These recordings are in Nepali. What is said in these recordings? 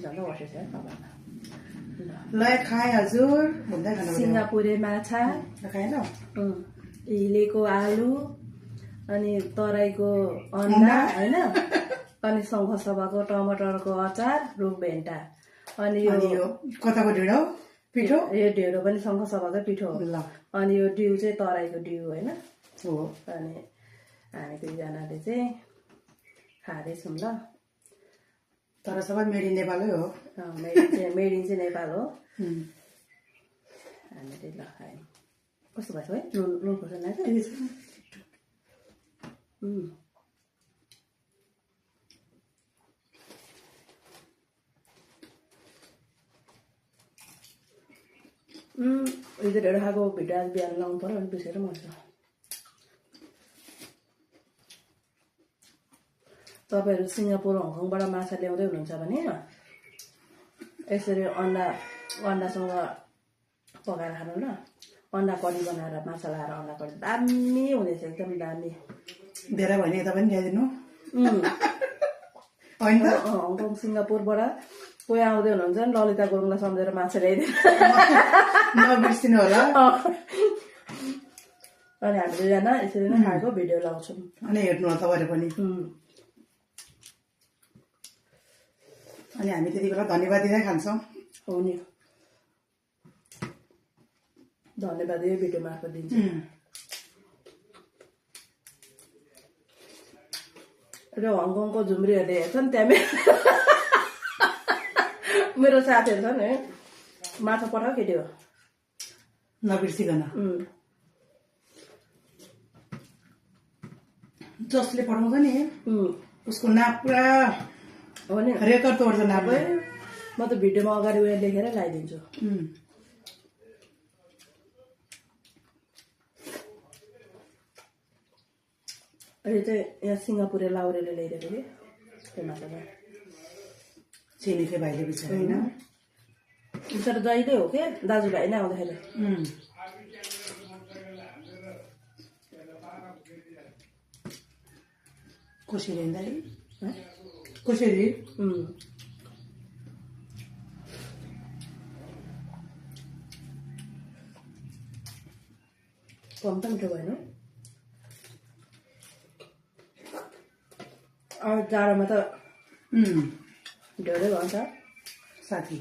झन् वर्ष तपाईँमा ल खाए हजुर भन्दै खानु सिङ्गापुरे माछा खाए ल हिलेको आलु अनि तराईको अन्डा होइन अनि शङ्खसभाको टमाटरको अचार रुखभेन्टा अनि यो कताको ढिँडो पिठो यो ढेँडो पनि शङ्खसभाकै पिठो हो ल अनि यो डिउ चाहिँ तराईको डिउ होइन हो अनि हामी दुईजनाले चाहिँ खाँदैछौँ ल तर सबै मेड इन नेपालै हो मेड इन चाहिँ नेपाल हो हामीले ल खायौँ कस्तो भएको है नुन खोर्सानी लाग्छ हिजो ढेँडो खाएको भिडियो आज बिहान लाउनु पर्यो अनि बिर्सेर मर्छ तपाईँहरू सिङ्गापुर हङकङबाट माछा ल्याउँदै हुनुहुन्छ भने यसरी अन्डासँग पकाएर खानु ल अन्डा करी बनाएर माछा लगाएर अन्डा करी दामी हुनेछ एकदम दामी धेरै भयो भने यता पनि ल्याइदिनु होइन त हङकङ सिङ्गापुरबाट कोही आउँदै हुनुहुन्छ नि ललिता गुरुङलाई सम्झेर माछा ल्याइदिनु नबिर्सिनु होला अनि हामी दुईजना यसरी नै खाएको भिडियो लगाउँछौँ अनि हेर्नु होला तपाईँहरू पनि अनि हामी त्यति बेला धन्यवाद दिँदै खान्छौँ हो नि धन्यवाद यो भिडियो मार्फत दिन्छ र हङकङको झुम्रीहरूले हेर्छन् त्यहाँ मेरो साथीहरू छन् है माछा पठाऊ केटी हो नबिर्सिकन जसले पठाउँछ नि उसको नाप पुरा हो नि रेकर्ड तोड्छ नाप म त भिडियोमा अगाडि उयो लेखेर लगाइदिन्छु अहिले चाहिँ यहाँ सिङ्गापुरे लाउरेले ल्याइदिएको कि त्यो माछामा छिमेकी भाइले बिच होइन बिचरा जहिले हो क्या दाजुभाइ नै आउँदाखेरि कसरी कसरी कम त मिठो भएन अब जाडोमा त ढेँडै भन्छ साथी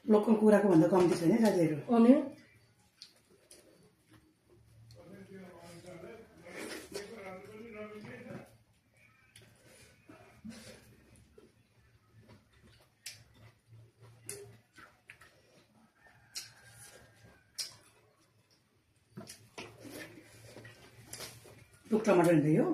लोकल कुराको भन्दा कम्ती छैन साथीहरू अनि टुक टमाटर हुँदै हो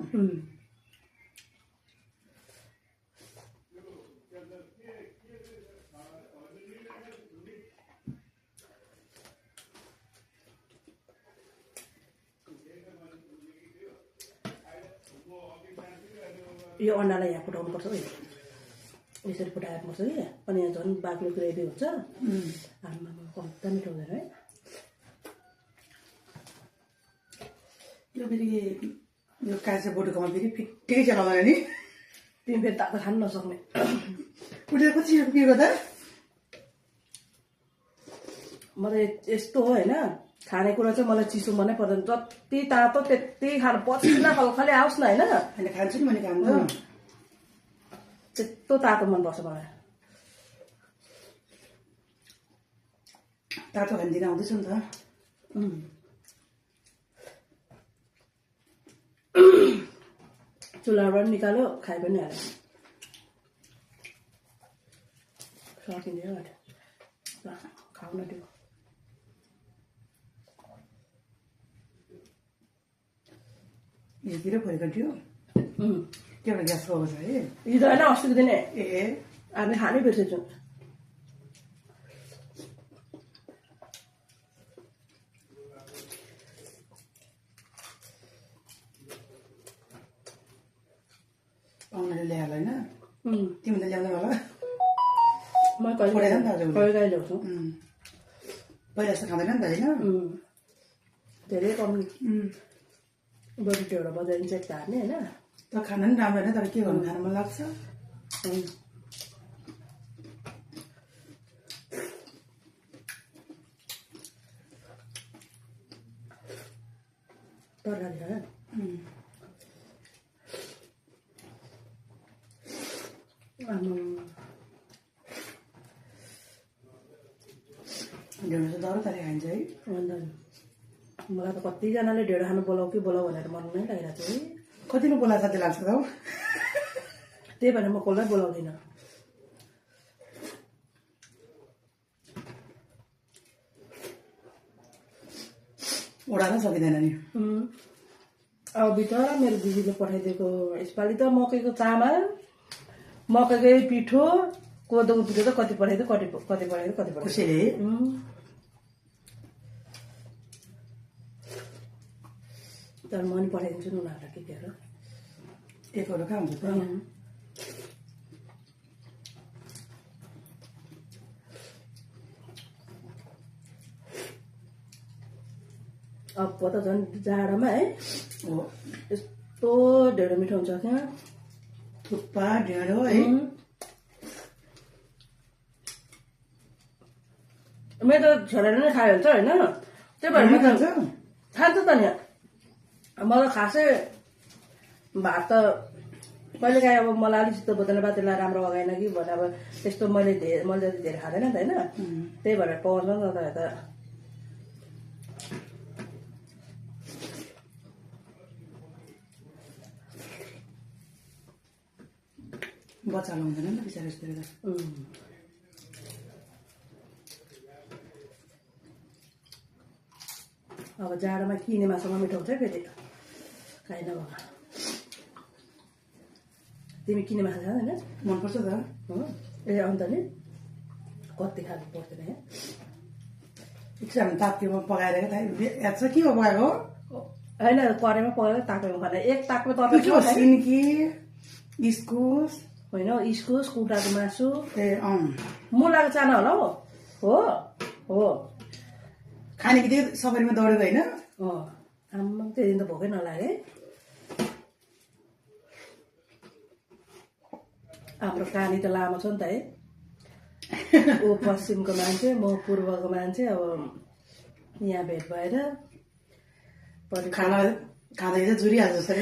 यो अन्डालाई यहाँ फुटाउनु पर्छ है यसरी फुटाएनुपर्छ कि अनि यहाँ झन् बाक्लो ग्रेभी हुन्छ आमा कम्ता मिठो हुँदैन है यो फेरि यो काँचो बोटोकोमा फेरि फिट्टै चलाउँदैन नि तिमी फेरि तातो खानु नसक्ने उठेर कति के गर्दा म त यस्तो हो होइन खानेकुरा चाहिँ मलाई चिसो मनै पर्दैन जति तातो त्यति खानु पसिना खलखले आओस् न होइन होइन खान्छु नि मैले खानु त्यस्तो तातो मनपर्छ मलाई तातो खाने दिन आउँदैछ नि त चुलाबाट निकाल्यो खाइ पनि हाल्यो सकिँदैन ल खाउ न त्यो यहाँतिर फरेको थियो एउटा ग्यास गएको छ है हिजो होइन अस्तिको दिन ए हामी खानै बिर्सेछौँ पाहुनाले ल्याएर होइन तिमी त ल्याउँदै होला म कहिले कहिले ल्याउँछु पहिला जस्तो खाँदैन नि त होइन धेरै कम बरु एउटा बजाइन्छ एक हार्ने होइन त खाना पनि राम्रो होइन तर के गर्नु खान मन लाग्छ तरकारी खायो ढेँडो चाहिँ दरो तरिका खाइन्छ है अन्त मलाई त कतिजनाले ढेँडो खानु बोलाऊ कि बोलाऊ भनेर मन नै लागिरहेको थियो है कतिले बोला जति लाग्छ त हौ त्यही भएर म कसलाई बोलाउँदिनँ ओडाल्न सकिँदैन नि अब बिचरा मेरो दिदीले पठाइदिएको यसपालि त मकैको चामल मकैकै पिठो कोदोको पिठो त कति पठाइदियो कति पठाइदियो कति पठाइदियो खुसीले तर म नि पठाइदिन्छु नि उनीहरूलाई के केहरू एकहरू कहाँ हुन्छ त अब त झन् जाडोमा है हो यस्तो ढेँडो मिठो हुन्छ त्यहाँ थुक्पा ढेँडो है मेरो त छोराले नै खायो हुन्छ होइन त्यही भएर म खान्छ खान्छ त नि मलाई खासै भात त कहिले काहीँ अब मलाई अलिक चित्त बुझ्दैन बा त्यसलाई राम्रो लगाएन कि भने अब त्यस्तो मैले जति धेरै खाँदैन नि त होइन त्यही भएर पाउँछ नि त यता बच्चा लाउँदैन नि त बिचरा यस्तो बेला अब जाडोमा किने मासुमा मिठो हुन्छ फेरि खाइ नभए तिमी किने मासु खाँदैन मनपर्छ त ए अन्त नि कति खानु पर्दैन है इच्छा भने ताप्केमा पकाएर थाहा याद छ के हो पकाएको होइन कराईमा पकाएर तापेमा खाने एक तापमा के तपाईँ हो सिन्की इस्कुस होइन इस्कुस कुखुराको मासु ए मुलाको चाना होला हो हो खाने कि त्यही सफरीमा दौडेको होइन आम्मा त्यो दिन त भोकै नलागे हाम्रो कहानी त लामो छ नि त है ऊ पश्चिमको मान्छे म पूर्वको मान्छे अब यहाँ भेट भएर खाना खाँदा चाहिँ जुरिहाल्छ जस्तो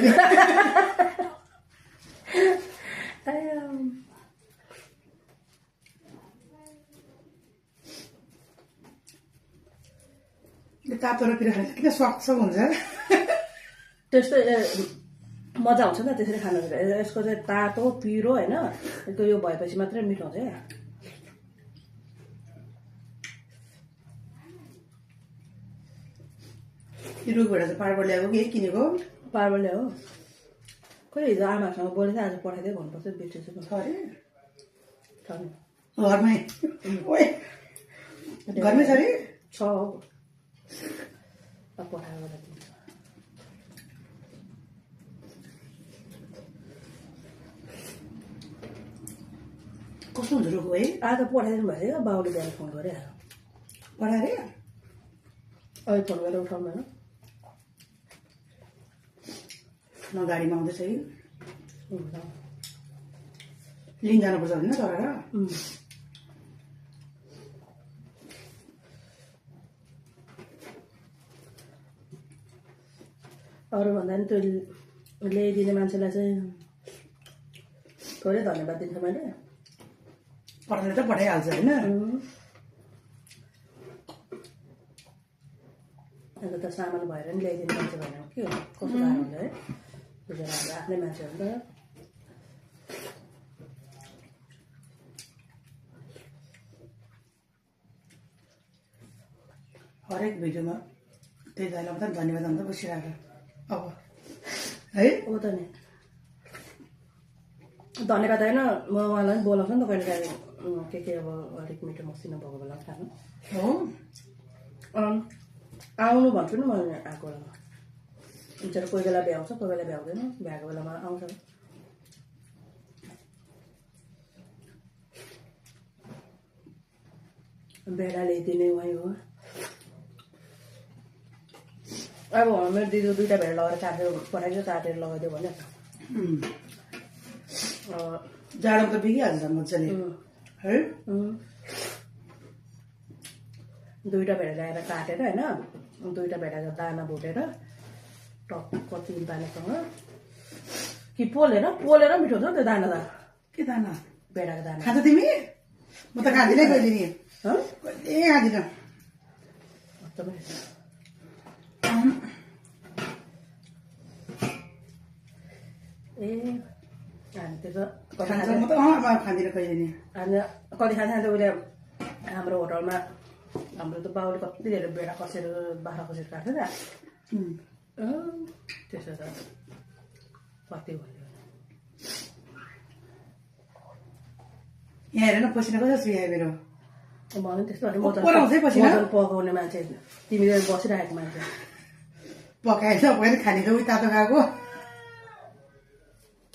तातो र पिरो खाने किन सक्छ हुन्छ त्यस्तो मजा आउँछ नि त त्यसरी खानु यसको चाहिँ तातो पिरो होइन यसको यो भएपछि मात्रै मिठो हुन्छ क्या रुखबाट चाहिँ पाहाडबाट ल्याएको कि किनेको पारबलले हो खोइ हिजो आमासँग बोलेको आज पठाइदियो भन्नुपर्छ बिर्सेछु छ अरे छ नि घरमै घरमै छ अरे छ अब पठाएर दिन्छ कस्तो हुन्छ रुख है आज पठाइदिनु भयो क्या बाउले बिहान फोन गरे पढाएर अहिले फोन गरेर उठाउनु न गाडीमा आउँदैछ है होइन लिन जानुपर्छ होइन चढेर अरू भन्दा नि त्यो ल्याइदिने मान्छेलाई चाहिँ थोरै धन्यवाद दिन्छु मैले पठाउनु त पठाइहाल्छ होइन अन्त त सामान भएर नि ल्याइदिने मान्छे भनेर के हो कस्तो गाह्रो हुन्छ है बुझेर हाम्रो आफ्नै मान्छे हो नि त हरेक भिडियोमा त्यही दाइलाई मात्रै धन्यवाद अन्त बसिरहेको अब है हो त नि धन्यवाद होइन म उहाँलाई पनि बोलाउँछु नि त कहिले काहीँ के अब अलिक मिठो मसिनो भएको बेला खानु हो आउनु भन्छु नि म आएको बेलामा बिचरा कोही बेला भ्याउँछ कोही बेला भ्याउँदैन भ्याएको बेलामा आउँछ बेला ल्याइदिने उहाँ हो अब मेरो दिदीको 2टा भेडा लगाएर काटेर पठाइदियो काटेर लगाइदियो भने जाडो त बिगिहाल्छ मजाले है 2टा भेडा ल्याएर काटेर होइन 2टा भेडाको दाना भुटेर टक्क तिन पानीसँग कि पोलेर मिठो हुन्छ त्यो दाना त के दाना भेडाको दाना खान्छ तिमी म त खाँदिनँ कहिले नि हँ कहिले खाँदिनँ एकदमै ए हामी त्यो त खान्छ म त खाँदिनँ कहिले नि हामी कति खान्छ उसले हाम्रो होटलमा हाम्रो त बाउले कति धेरै भेडा कसेर बाख्रा कसेर काट्छ त त्यसो त कति भयो यहाँ हेर न पसिना कस्तो सुहायो मेरो मलाई त्यस्तो अलिक पराउँछै पसिना मटन पकाउने मान्छे तिमीले बसिरहेको मान्छे पकाएछ पकाएर खानेको उही तातो खाएको